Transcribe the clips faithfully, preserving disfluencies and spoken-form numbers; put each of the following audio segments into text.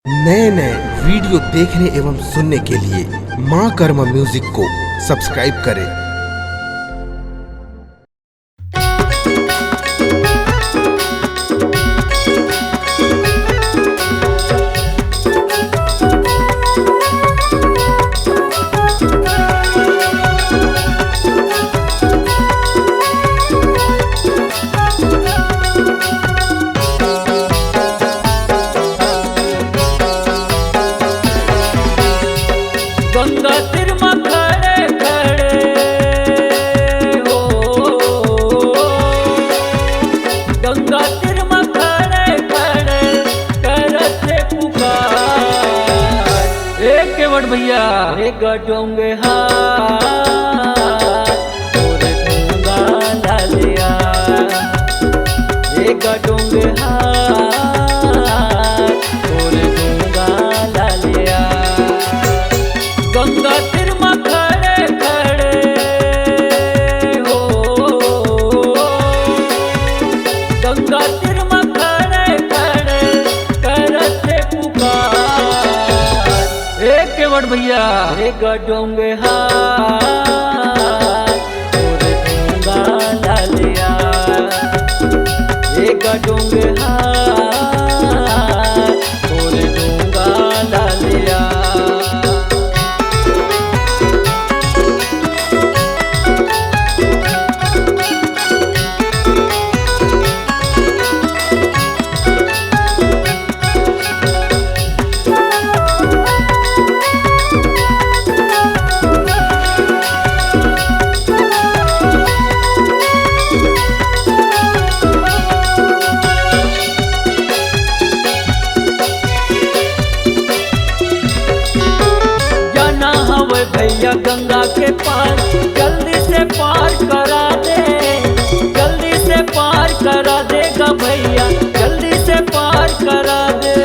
नए नए वीडियो देखने एवं सुनने के लिए माँ कर्मा म्यूजिक को सब्सक्राइब करें। गंगा तीर म खड़े खड़े हो, गंगा तीर म खड़े खड़े करत हे पुकार। ए केवट भैया, ए गडोंगे हार तोरे गंगा लालिया, ए गडोंगे हार तोरे गंगा लालिया। गंगा तीर म खड़े खड़े हो, गंगा तीर म खड़े खड़े करत हे पुकार। ए केवट भैया, ए गडोंगे हार तोरे गंगा लालिया, ए गडोंगे हार तोरे गंगा लालिया। जाना हवे भैया गंगा के पार, जल्दी से पार करा दे, जल्दी से पार करा देगा भैया, जल्दी से पार करा दे।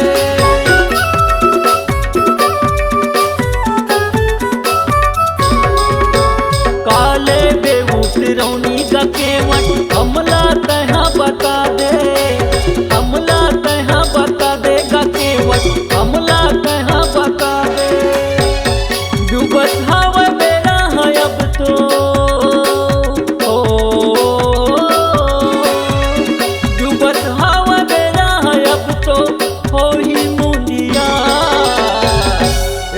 काले बेउत रौनी गा केवट, हमला तैहा बता दे, हमला तैहा बता दे गा केवट, हमला तैहा बता दे। डूबत हवय बेरा ह अब तो, ओ, डूबत हवय बेरा ह अब तो, होही मुंदिया।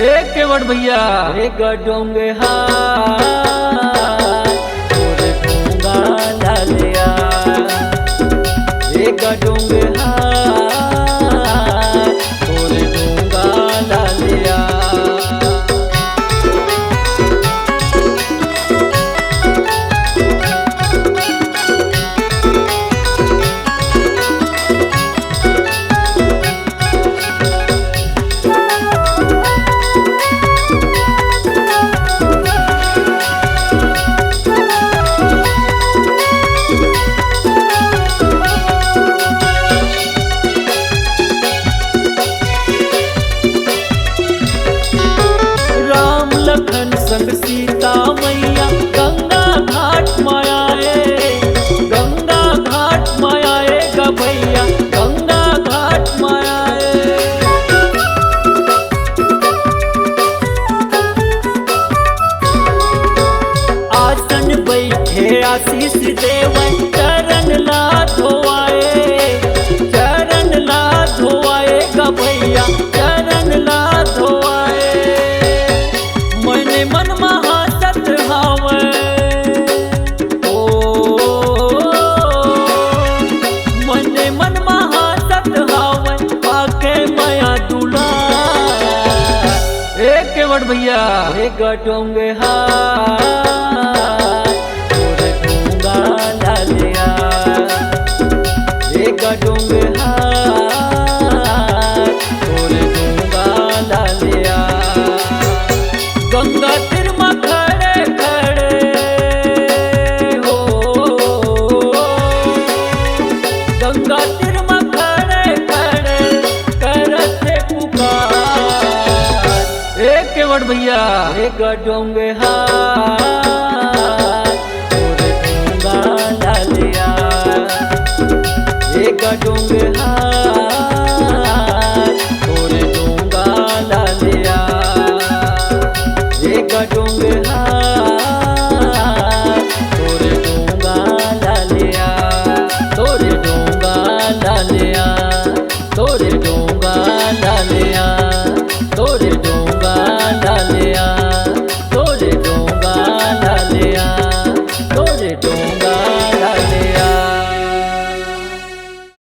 ए केवट भैया, ए गडोंगे हार तोरे गंगा लालिया, ए गडोंगे हार तोरे गंगा लालिया। राम लखन संग सीता मैया गंगा घाट म आए, गंगा घाट म आए गा भैया, गंगा घाट म आए। आसन बैठे आशीष देवय, चरण ला धोआए, चरण ला धोआए गा भैया, चरण ला धोआए। मने मन म हासत हावय, ओ, मने मन म हासत हावय, पाके मया दुलार। ए केवट भैया, ए गडोंगे हार तोरे गंगा लालिया, ए गडोंगे हार तोरे गंगा लालिया। गंगा तीर म खड़े खड़े हो, गंगा तीर म खड़े खड़े करत हे पुकार। ए केवट भैया, ए गडोंगे हार तोरे गंगा लालिया, ए गडोंगे हार ले